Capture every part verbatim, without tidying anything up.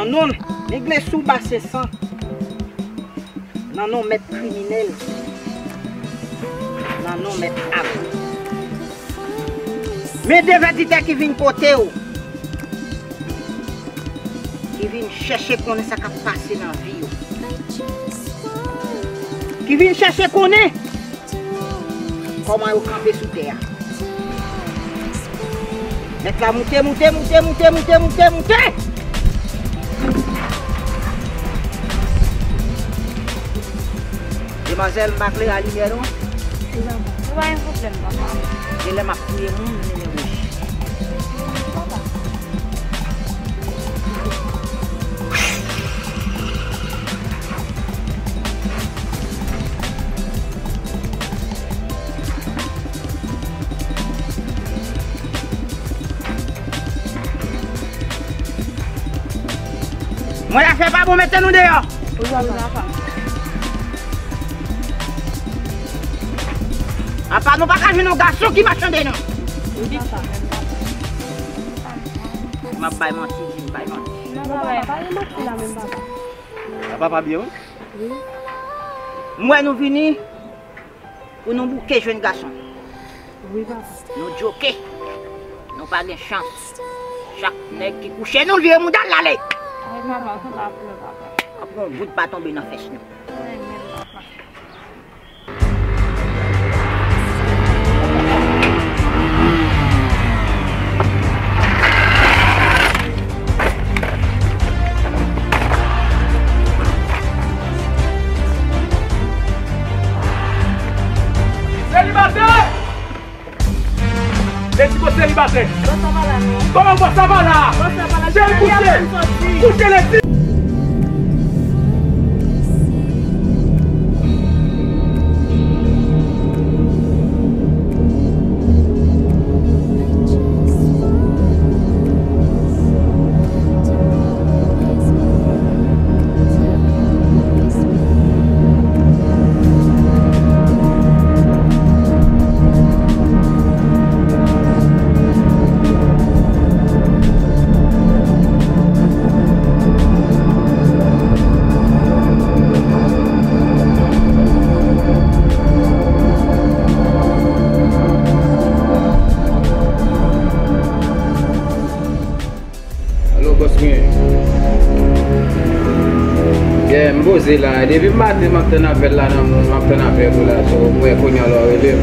Non, regle sou basen san. Nan non mèt kriminèl. Nan non mèt Agou. Men de vèditè ki vin kote w. Ki vin chèche konnen sa k ap pase nan vi w. Ki vin chèche konnen kòman yo kanpe sou tè a. Nèg la moute, moute, moute, moute, moute, moute, moute. Demwazèl, m pa klere limyè non. Ou pa gen pwoblèm, papa. Genlè m ap touye moun, mennen wouj. Mwen afè pa bon, mete nou deyò. Apa nou pa ka jwenn yon gason ki machande non. M ap bay manti, di m bay manti. Non, papa, pa gen manti la menm, papa. Papa pa byen, wi. Wi. M wè nou vini pou nou bouke jwenn gason. Wi, papa. Nou djoke. Nou pa gen chans. Chak nèg ki kouche, nou lye mouda l ale. Wi, papa, ou pa pran, papa. Apre yon gout pa tonbe nan fès nou. Wi, men, papa. Selibatè! Leti ko selibatè. Bòs la pa la non. Kòman bòs la pa la? Bòs la pa la. Cheri kouche. Kouche Leti. Alo, bòs mwen. Yeah, m poze la. Depi maten, m ap tann apèl la nan moun, m ap tann apèl ou la. So, m wè kounye a lè w rele m.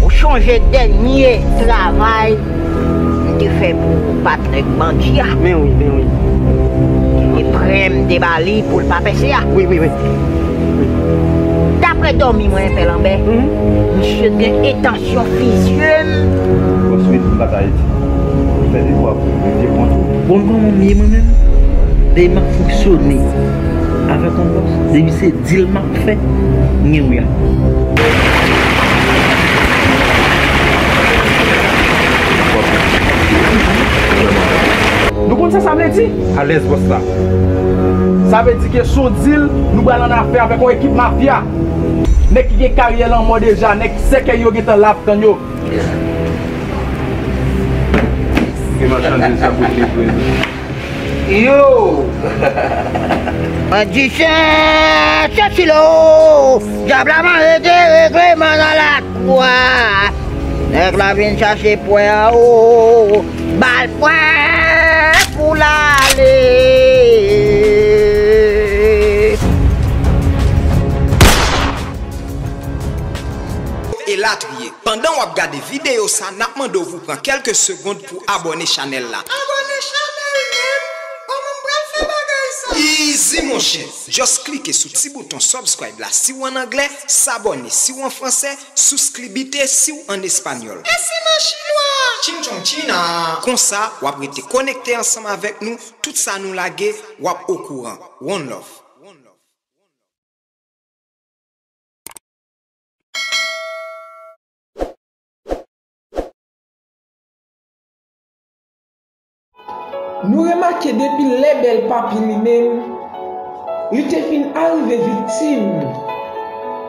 Ou chonje dènye travay m te fè pou patnè bandi a. Men wi, men wi. E prè m te ba li pou l pa pèse a. Wi, wi, wi. Wi. Daprè dòmi mwen, Pè Lanbè, mhm, misye gen entansyon fizye m. Bòs, wi, m pa ta Ayiti. Fè devwa pou mwen, vye kont. Bon, kòman m ye mwen menm? Depi m ap fonksyone avèk yon bòs, depi se deal m ap fè, m gen wi a. Nou konn sa sa vle di? Alèz bòs la. Sa vle di ke s on deal nou pral annafè avèk yon ekip mafya. Nèg ki gen karyè lanmò deja, nèg sèkèy yo gentan la ap tann yo. Gen machandiz sa pou livre. Yo! Mwen di se, se silo, dyab la manje de regleman nan lakwa. Nèg la vin chache pwè a, o, ba l pwè pou l ale. Elatriye. Pandan w ap gade videyo sa, n ap mande w pou pran kèlke segonn pou abòne chanèl la. Abòne chanèl menm? Kòman m pral fè bagay sa? Easy, monchè! Just klike sou ti bouton subscribe la si w ann anglè, s'abonner si w an fransè, suscribite si w ann espanyòl. E si m an chinwa? Ching chong china! Konsa, w ap rete konekte ansanm avèk nou, tout sa nou lage, w ap okouran. One love. Nou remake depi lè bèl papi li menm, Li te fin arive viktim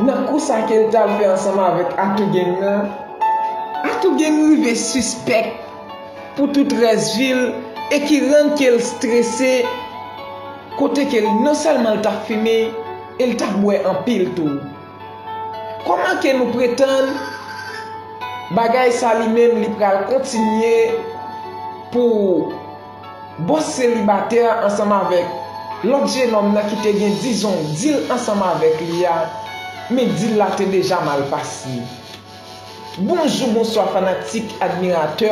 nan kou sa ke l t al fè ansanm avèk Atougen nan. Atougen rive sispèk pou tout rès vi l e ki rann ke l strese, kote ke l non sèlman l t ap fimen e l t ap bwè anpil tou. Kòman ke nou pretann bagay sa li menm li pral kontinye pou bòs selibatè ansanm avèk lòt jenòm nan ki te gen, dizon, dil ansanm avèk li a, men dil la te deja mal pase. Bonjou, bonswa fanatik, admiratè.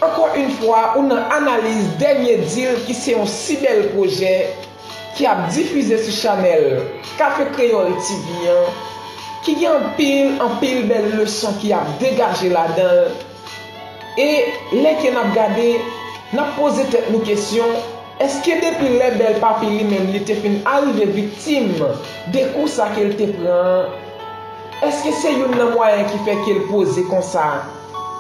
Ankò yon fwa, ou nan analiz dènye dil ki se yon si bèl pwojè ki ap difize sou chanèl Kafe Kreyòl T V an, ki gen anpil, anpil bèl leson ki ap degaje ladan l. E lè ke n ap gade, n ap poze tèt nou kesyon, èske depi lè Bèl Papi li menm li te fin arive viktim de kou sa ke l te pran an, èske se youn nan mwayen ki fè ke l poze konsa?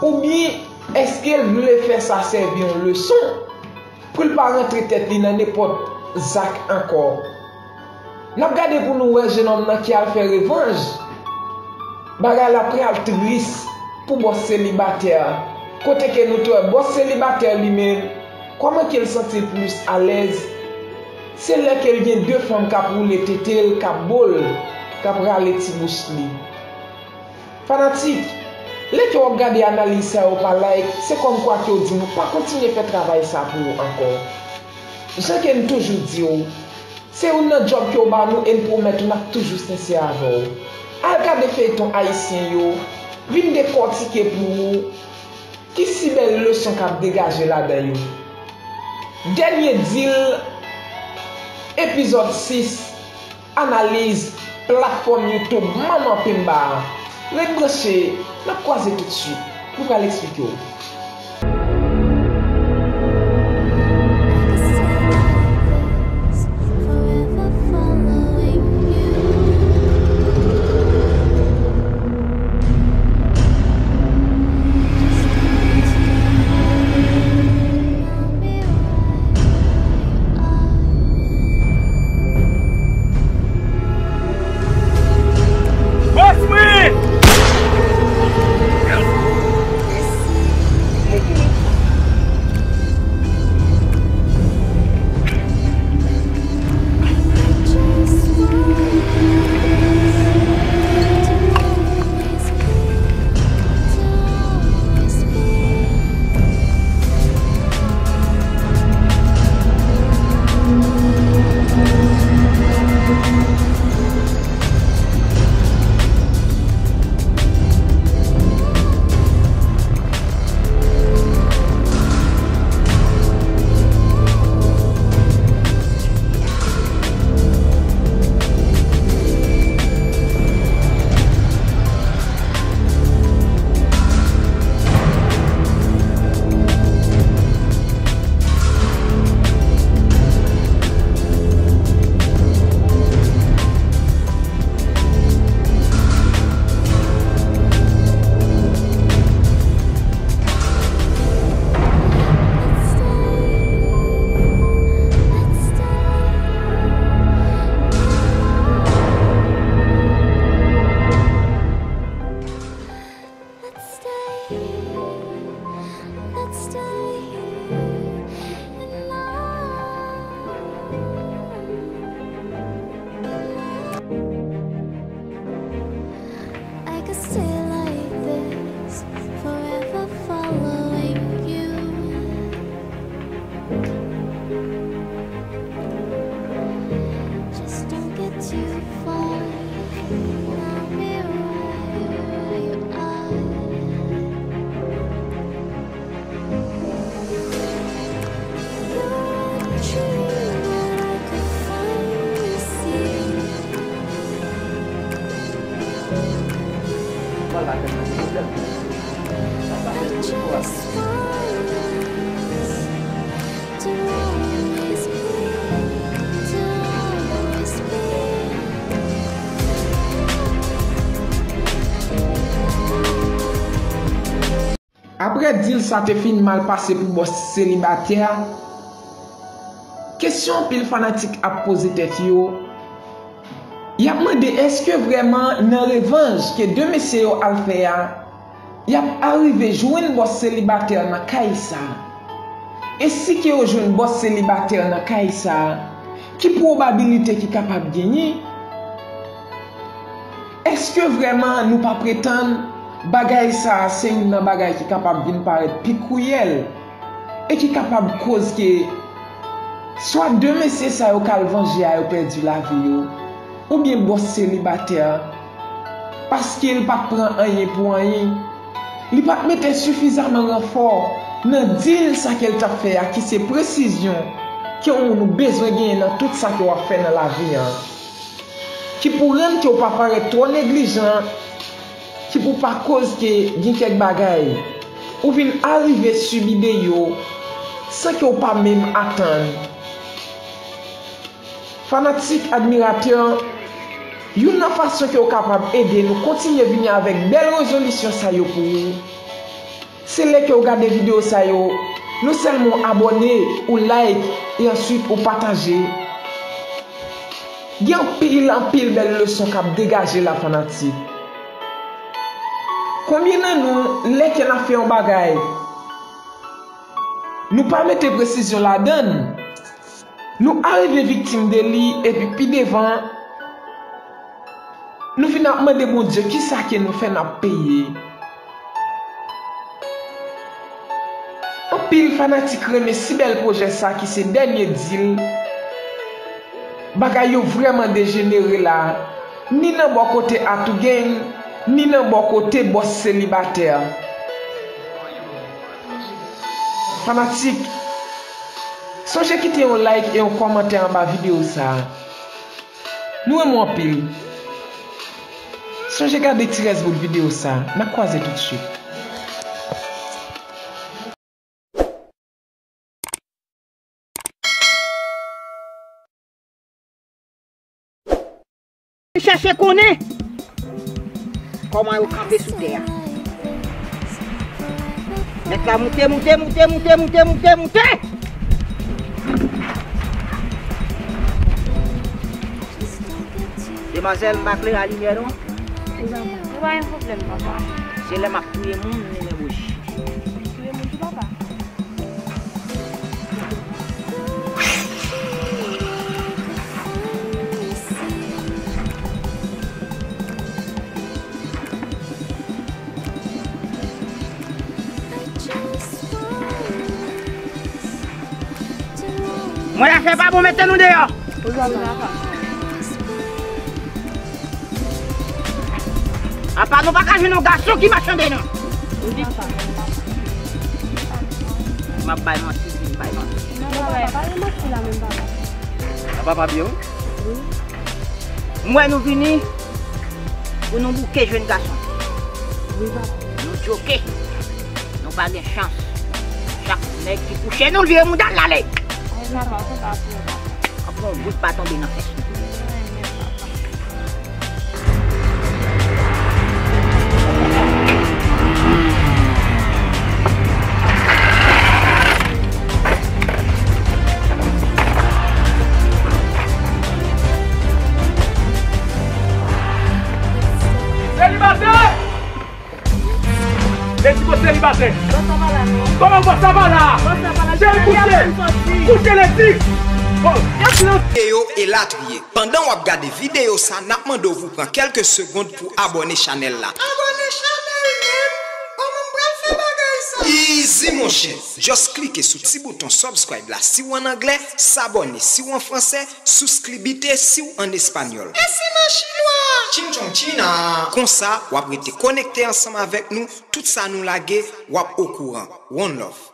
Oubyen èske l vle fè sa sèvi yon leson pou l pa rantre tèt li nan nenpòt zak ankò? N ap gade pou nou wè jenòm nan ki al fè revanj. Bagay la pral tris pou bòs selibatè a. Kote ke nou te wè bòs selibatè li menm, kòman ke l santi l plis alèz? Se lè ke l gen de fanm k ap woule tete l, k ap bo l, k ap rale ti bouch li. Fanatik, lè ke w ap gade analiz sa yo pa like, se kòmkwa ke w di nou pa kontinye fè travay sa pou ou ankò. Jan ke n toujou di w, se youn nan djòb ke w ba nou e n pwomèt ou n ap toujou sensè avè w. Al gade feyton ayisyen yo, vin dekòtike pou ou ki si bèl leson k ap degaje ladan yo. Dènye dil, epizòd sis, analiz platfòm YouTube Manman Pimba a. Ret branche, n ap kwaze toutswit. Nou pral eksplike w. I could stay like this, forever following you. Just don't get too far, and I'll be right where you are. Apre dil sa te fin mal pase pou bòs selibatè a, Kesyon anpil fanatik ap poze tèt yo, y ap mande èske vrèman nan revanj ke de mesye yo al fè a, y ap arive jwenn bòs selibatè nan kay sa a? E si ke yo jwenn bòs selibatè nan kay sa a, ki pwobabilite ki kapab genyen? Èske vrèman nou pa pretann bagay sa a se youn nan bagay ki kapab vin parèt pi kriyèl e ki kapab koz ke swa de mesye sa yo k al vanje a yo pèdi lavi yo, oubyen bòs selibatè a, paske l pa t pran anyen pou anyen, li pa t mete sifizaman ranfò nan dil sa ke l t ap fè a, ki se presizyon ke w bezwen genyen nan tout sa ke w ap fè nan lavi an, ki pou rann ke w pa parèt twò neglijan, ki pou pa koz ke gen kèk bagay ou vin arive sibi de yo san ke w pa menm atann. Fanatik, admiratè, youn nan fason ke w kapab ede nou kontinye vini avèk bèl rezolisyon sa yo pou ou, se lè ke w gade videyo sa yo, non sèlman w abòne, ou like, e answit ou pataje. Gen anpil, anpil bèl leson k ap degaje la, fanatik. Konbyen nan nou, lè ke n ap fè yon bagay, nou pa mete presizyon ladan l, nou arive viktim de li, epi pi devan, nou vin ap mande Bondye kisa ke nou fè n ap peye. Anpil fanatik renmen si bèl pwojè sa ki se dènye dil. Bagay yo vrèman dejenere la, ni nan bò kote Atougang, ni nan bò kote bòs selibatè. Fanatik, sonje kite yon like e yon kòmantè anba videyo sa a. Nou renmen w anpil. Sonje gade ti rès bout videyo sa a. N ap kwaze toutswit. Chèche konnen kòman yo kanpe sou tè a. Nèg la moute, moute, moute. Demwazèl, m pa klere a limyè non. Ou pa gen pwoblèm, papa. Se lè m ap touye moun, m limen bouch. Touye moun tou, papa. Mwen la fè pa bon, mete nou deyò. Apa nou pa ka jwenn yon gason ki machande non. M ap bay manti, m bay manti. Apa pa byen wi. M wè nou vini pou nou bouke jèn gason. Nou djoke. Nou pa gen chans. Chak nèg ki kouche nou vire mouda l ale. Apre yon gout pa tonbe nan fès nou. Selibatè! Ledi ko selibatè. Kòman bòs la pa la? Cheri kouche. Kouche Ledi. Bon, yo sinon. Videyo elatriye. Pandan w ap gade videyo sa, n ap mande w pou pran kèlke segonn pou abòne chanèl la. Abòne chanèl menm? Kòman m pral fè bagay sa? Easy monchè. Just klike sou ti bouton subscribe la si w ann anglè, s'abonner si w an fransè, suscribite si w ann espanyòl. E si m an chinwa? Chin chong china. Konsa, w ap rete konekte ansanm avèk nou, tout sa nou lage, w ap okouran. One love.